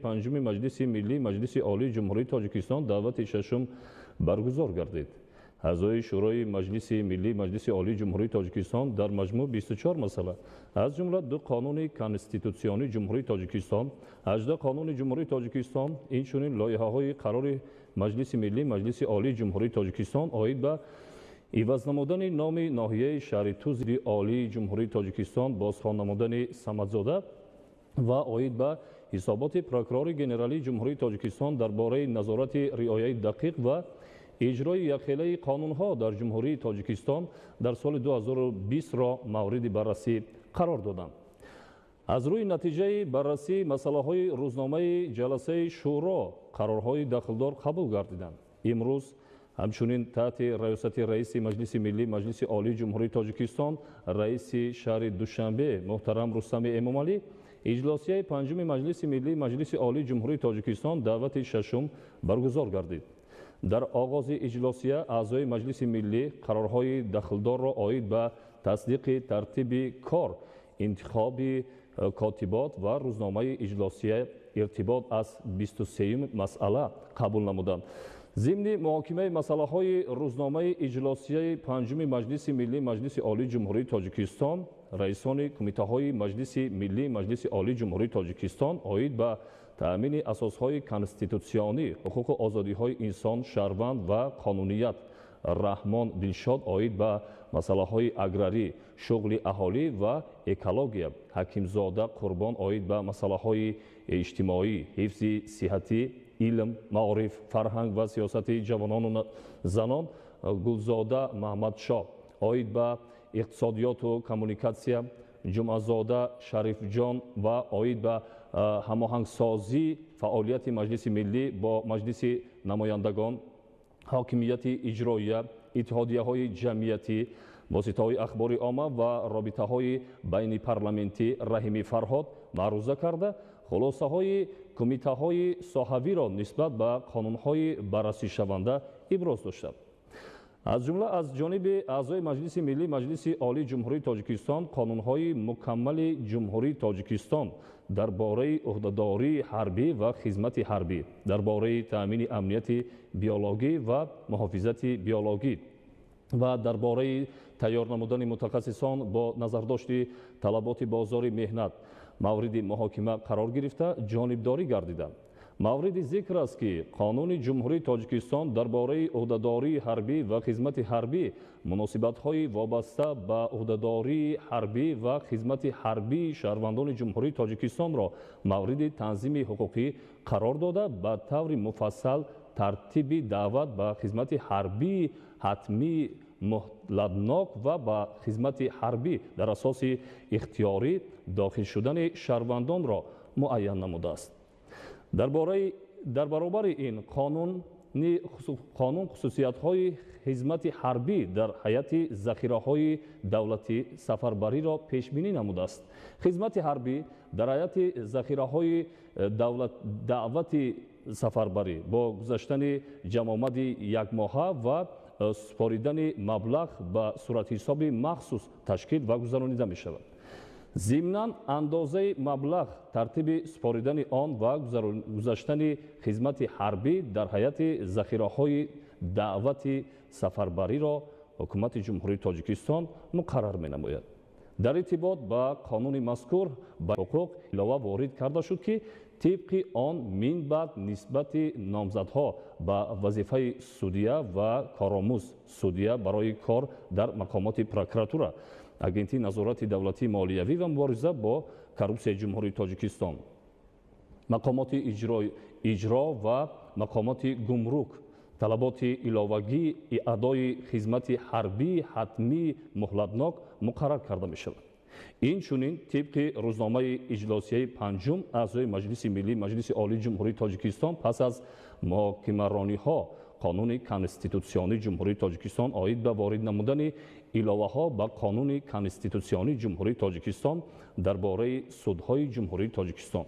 Панҷуми Маҷлиси Миллӣ Маҷлиси Олии Ҷумҳурии Тоҷикистон даъвати шашум баргузор гардид. Аъзои Шӯрои Маҷлиси Миллӣ Маҷлиси Олии Ҷумҳурии Тоҷикистон дар маҷмӯъ 24 масъала, аз ҷумла ду қонуни конститутсионии Ҷумҳурии Тоҷикистон, 18 қонуни Ҷумҳурии Тоҷикистон, инчунин лоиҳаҳои қарори Маҷлиси Миллӣ Маҷлиси Олии Ҷумҳурии Тоҷикистон оид ба иваз намудани номи ноҳияи шаҳри Тузи Олии Ҷумҳурии Тоҷикистон, бозхон намудани Самадзода ва оид ба ҳисоботи прокурори генералии Ҷумҳурии Тоҷикистон дар бораи назорати риояи дақиқ ва иҷрои якхелаи қонунҳо дар Ҷумҳурии Тоҷикистон дар соли 2020-ро мавриди баррасӣ қарор доданд. Аз рӯи натиҷаи баррасии масъалаҳои рӯзномаи ҷаласаи Шӯро қарорҳои дахлдор қабул гардиданд. Имрӯз ҳамчунин таҳти раёсати раиси Маҷлиси Миллӣ Маҷлиси Олии Ҷумҳурии Тоҷикистон, раиси шаҳри Душанбе муҳтарам Рустами Эмомалӣ иҷлосияи панҷуми Маҷлиси Миллӣ Маҷлиси Олии Ҷумҳурии Тоҷикистон даъвати шашум баргузор гардид. Дар оғози иҷлосия аъзои Маҷлиси Миллӣ қарорҳои дахлдорро оид ба тасдиқи тартиби кор, интихоби котибот ва рӯзномаи иҷлосия иртибот аз 23-юми масъала қабул намуданд. Зимни муҳокимаи масъалаҳои рӯзномаи иҷлосияи панҷуми Маҷлиси Миллӣ Маҷлиси Олии Ҷумҳурии Тоҷикистон раисони кумитаҳои Маҷлиси Миллӣ Маҷлиси Олии Ҷумҳурии Тоҷикистон оид ба таъмини асосҳои конститутсионӣ, ҳуқуқу озодиҳои инсон, шаҳрванд ва қонуният Раҳмон Дилшод, оид ба масъалаҳои аграрӣ, шуғли аҳолӣ ва экология Ҳакимзода Қурбон, оид ба масъалаҳои иҷтимоӣ, ҳифзи сиҳатӣ, илм, маориф, фарҳанг ва сиёсати ҷавонону занон Гулзода Маҳмадшоҳ, оид ба иқтисодиёту коммуникатсия Ҷумъазода Шарифҷон ва оид ба ҳамоҳангсозии фаъолияти Маҷлиси Миллӣ бо Маҷлиси намояндагон, ҳокимияти иҷроия, иттиҳодияҳои ҷамъиятӣ, воситаҳои ахбори омма ва робитаҳои байнипарламентӣ Раҳими Фарҳод маъруза карда, хулосаҳои кумитаҳои соҳавиро нисбат ба қонунҳои баррасишаванда иброз доштанд. Аз ҷумла аз ҷониби аъзои Маҷлиси Миллӣ Маҷлиси Олии Ҷумҳурии Тоҷикистон қонунҳои мукаммали Ҷумҳурии Тоҷикистон дар бораи ӯҳдадории ҳарбӣ ва хизмати ҳарбӣ, дар бораи таъмини амнияти биологӣ ва муҳофизати биологӣ ва дар бораи тайёр намудани мутахассисон бо назардошти талаботи бозори меҳнат мавриди муҳокима қарор гирифта, ҷонибдорӣ гардиданд. Мавриди зикр аст, ки Қонуни Ҷумҳурии Тоҷикистон дар бораи ӯҳдадории ҳарбӣ ва хизмати ҳарбӣ муносибатҳои вобаста ба ӯҳдадории ҳарбӣ ва хизмати ҳарбии шаҳрвандони Ҷумҳурии Тоҷикистонро мавриди танзими ҳуқуқӣ қарор дода, ба таври муфассал тартиби даъват ба хизмати ҳарбии ҳатмии муҳлатнок ва ба хизмати ҳарбӣ дар асоси ихтиёрӣ дохил шудани шаҳрвандонро муайян намудааст. Дар баробари ин қонун хусусиятҳои хизмати ҳарбӣ дар ҳайати захираҳои давлатӣ сафарбариро пешбинӣ намудааст. Хизмати ҳарбӣ дар ҳайати захираҳои даъвати сафарбарӣ бо гузаштани ҷамъомади якмоҳа ва супоридани маблағ ба суратҳисоби махсус ташкил ва гузаронида мешавад. Зимнан андозаи маблағ, тартиби супоридани он ва гузаштани хизмати ҳарбӣ дар ҳайати захираҳои даъвати сафарбариро Ҳукумати Ҷумҳурии Тоҷикистон муқаррар менамояд. Дар иртибот ба қонуни мазкур ба ҳуқуқ илова ворид карда шуд, ки тибқи он минбаъд нисбати номзадҳо ба вазифаи судя ва коромӯз, судя барои кор дар мақомоти прокуратура, Агентии назорати давлатии молиявӣ ва мубориза бо коррупсияи Ҷумҳурии Тоҷикистон, мақомоти иҷро ва мақомоти гумрук талаботи иловагии адои хизмати ҳарбии ҳатмии муҳлатнок муқаррар карда мешавад. Инчунин тибқи рӯзномаи иҷлосияи панҷум аъзои Маҷлиси Миллӣ Маҷлиси Олии Ҷумҳурии Тоҷикистон пас аз муҳокимарониҳо Қонуни Конститутсионии Ҷумҳурии Тоҷикистон оид ба ворид намудани иловаҳо ба Қонуни Конститутсионии Ҷумҳурии Тоҷикистон дар бораи судҳои Ҷумҳурии Тоҷикистон,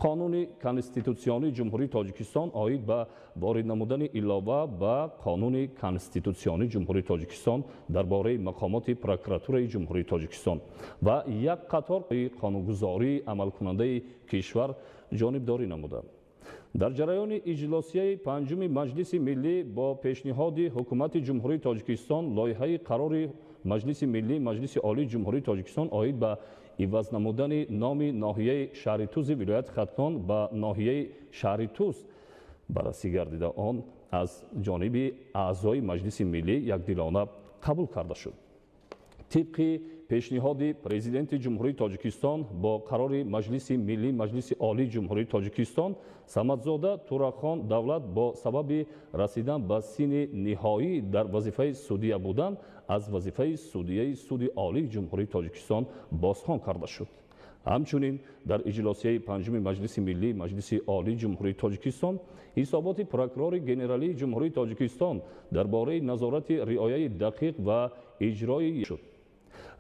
Қонуни Конститутсионии Ҷумҳурии Тоҷикистон оид ба ворид намудани илова ба Қонуни Конститутсионии Ҷумҳурии Тоҷикистон дар бораи мақомоти Прокуратураи Ҷумҳурии Тоҷикистон ва як қатор қонунгузории амалкунандаи кишвар ҷонибдорӣ намуданд. Дар ҷараёни иҷлосияи панҷуми Маҷлиси Миллӣ бо пешниҳоди Ҳукумати Ҷумҳурии Тоҷикистон лоиҳаи қарори Маҷлиси Миллӣ Маҷлиси Олии Ҷумҳурии Тоҷикистон оид ба иваз намудани номи ноҳияи шаҳри Тузи вилояти Хатлон ба ноҳияи шаҳри Туз баррасӣ гардида, он аз ҷониби аъзои Маҷлиси Миллӣ якдилона қабул карда шуд. Тибқи пешниҳоди Президенти Ҷумҳурии Тоҷикистон бо қарори Маҷлиси Миллӣ Маҷлиси Олии Ҷумҳурии Тоҷикистон Самадзода Турахон Давлат бо сабаби расидан ба синни ниҳоӣ дар вазифаи судия будан аз вазифаи судияи Суди Олии Ҷумҳурии Тоҷикистон бозхон карда шуд. Ҳамчунин дар иҷлосияи панҷуми Маҷлиси Миллӣ Маҷлиси Олии Ҷумҳурии Тоҷикистон ҳисоботи Прокурори Генералии Ҷумҳурии Тоҷикистон дар бораи назорати риояи дақиқ ва иҷрои шуд.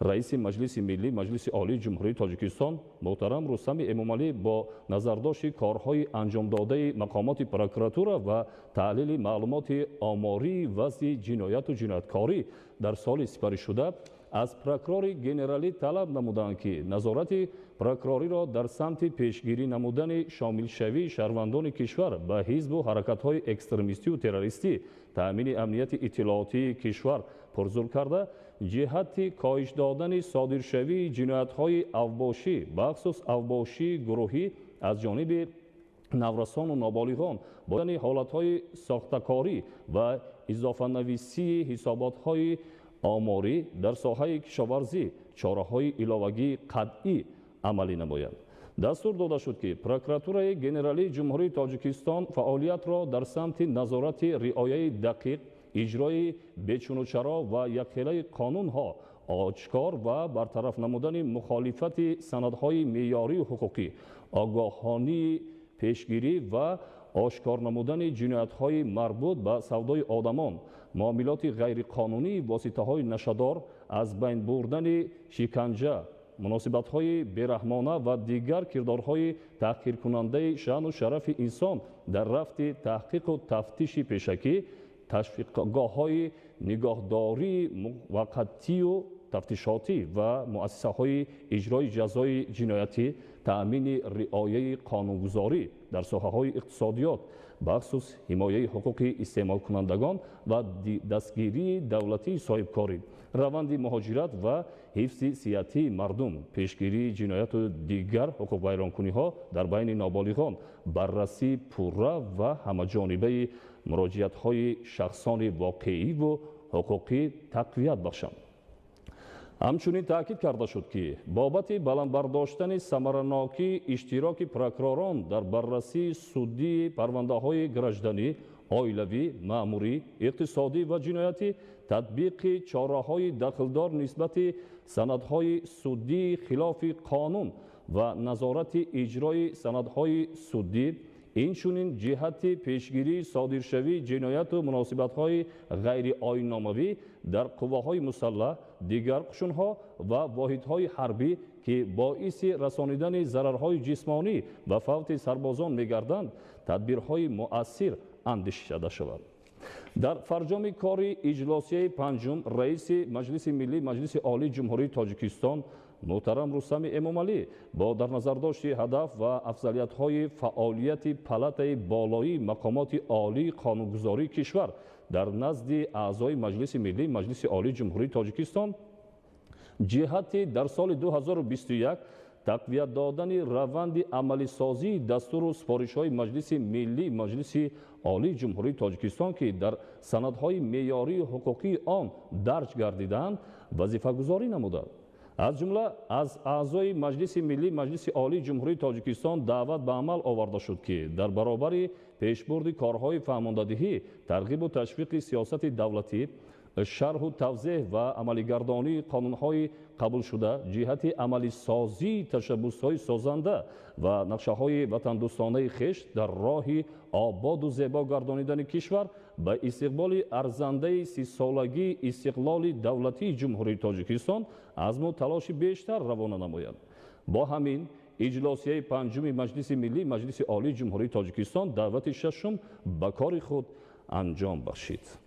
Раиси Маҷлиси Миллӣ Маҷлиси Олии Ҷумҳурии Тоҷикистон муҳтарам Рустами Эмомалӣ бо назардошти корҳои анҷомдодаи мақомоти прокуратура ва таҳлили маълумоти омории вазъи ҷинояту ҷинояткорӣ дар соли сипаришуда аз прокурори генералӣ талаб намуданд, ки назорати прокурориро дар самти пешгирӣ намудани шомилшавии шаҳрвандони кишвар ба ҳизбу ҳаракатҳои экстремистию террористӣ, таъмини амнияти иттилоотии кишвар пурзур карда, ҷиҳати коҳиш додани содиршавии ҷиноятҳои авбошӣ, бахусус авбошии гурӯҳӣ аз ҷониби наврасону ноболиғон, бодани ҳолатҳои сохтакорӣ ва изофанависии ҳисоботҳои оморӣ дар соҳаи кишоварзӣ чораҳои иловагии қатъӣ амалӣ намоянд. Дастур дода шуд, ки Прокуратураи Генералии Ҷумҳурии Тоҷикистон фаъолиятро дар самти назорати риояи дақиқ, иҷрои бечунучаро ва якхелаи қонунҳо, ошкор ва бартараф намудани мухолифати санадҳои меъёрию ҳуқуқӣ, огоҳонии пешгирӣ ва ошкор намудани ҷиноятҳои марбут ба савдои одамон, муомилоти ғайриқонунии воситаҳои нашадор, аз байн бурдани шиканҷа, муносибатҳои бераҳмона ва дигар кирдорҳои таҳқиркунандаи шаъну шарафи инсон дар рафти таҳқиқу тафтиши пешакӣ, ташвиқгоҳҳои нигоҳдории муваққатию тафтишотӣ ва муассисаҳои иҷрои ҷазои ҷиноятӣ, таъмини риояи қонунгузорӣ дар соҳаҳои иқтисодиёт, бахусус ҳимояи ҳуқуқи истеъмолкунандагон ва дастгирии давлатии соҳибкорӣ, раванди муҳоҷират ва ҳифзи сиҳатии мардум, пешгирии ҷинояту дигар ҳуқуқвайронкуниҳо дар байни ноболиғон, баррасии пурра ва ҳамаҷонибаи муроҷиатҳои шахсони воқеиву ҳуқуқӣ тақвият бахшанд. Ҳамчунин таъкид карда шуд, ки бобати баланд бардоштани самаранокии иштироки прокуророн дар баррасии судии парвандаҳои гражданӣ, оилавӣ, маъмурӣ, иқтисодӣ ва ҷиноятӣ, татбиқи чораҳои дахлдор нисбати санадҳои судии хилофи қонун ва назорати иҷрои санадҳои судӣ, инчунин ҷиҳати пешгирии содиршавии ҷинояту муносибатҳои ғайриоинномавӣ дар қувваҳои мусаллаҳ, дигар қушунҳо ва воҳидҳои ҳарбӣ, ки боиси расонидани зарарҳои ҷисмонӣ ба фавти сарбозон мегарданд, тадбирҳои муассир андешида шавад. Дар фарҷоми кори иҷлосияи панҷум раиси Маҷлиси Миллӣ Маҷлиси Олии Ҷумҳурии Тоҷикистон муҳтарам Рустами Эмомалӣ бо дар назардошти ҳадаф ва афзалиятҳои фаъолияти палатаи болоии мақомоти олии қонунгузории кишвар дар назди аъзои Маҷлиси Миллӣ Маҷлиси Олии Ҷумҳурии Тоҷикистон ҷиҳати дар соли 2021 тақвият додани раванди амалисозии дастуру супоришҳои Маҷлиси Миллӣ Маҷлиси Олии Ҷумҳурии Тоҷикистон, ки дар санадҳои меъёрию ҳуқуқии он дарҷ гардидаанд, вазифагузорӣ намуданд. Аз ҷумла аз аъзои Маҷлиси Миллӣ Маҷлиси Олии Ҷумҳурии Тоҷикистон даъват ба амал оварда шуд, ки дар баробари пешбурди корҳои фаҳмондадиҳӣ, тарғибу ташвиқи сиёсати давлатӣ, шарҳу тавзеҳ ва амалигардонии қонунҳои қабулшуда ҷиҳати амалисозии ташаббусҳои созанда ва нақшаҳои ватандӯстонаи хеш дар роҳи ободу зебо гардонидани кишвар ба истиқболи арзандаи 30-солагии истиқлоли давлатии Ҷумҳурии Тоҷикистон азму талоши бештар равона намояд. Бо ҳамин иҷлосияи панҷуми Маҷлиси Миллӣ Маҷлиси Олии Ҷумҳурии Тоҷикистон даъвати шашум ба кори худ анҷом бахшид.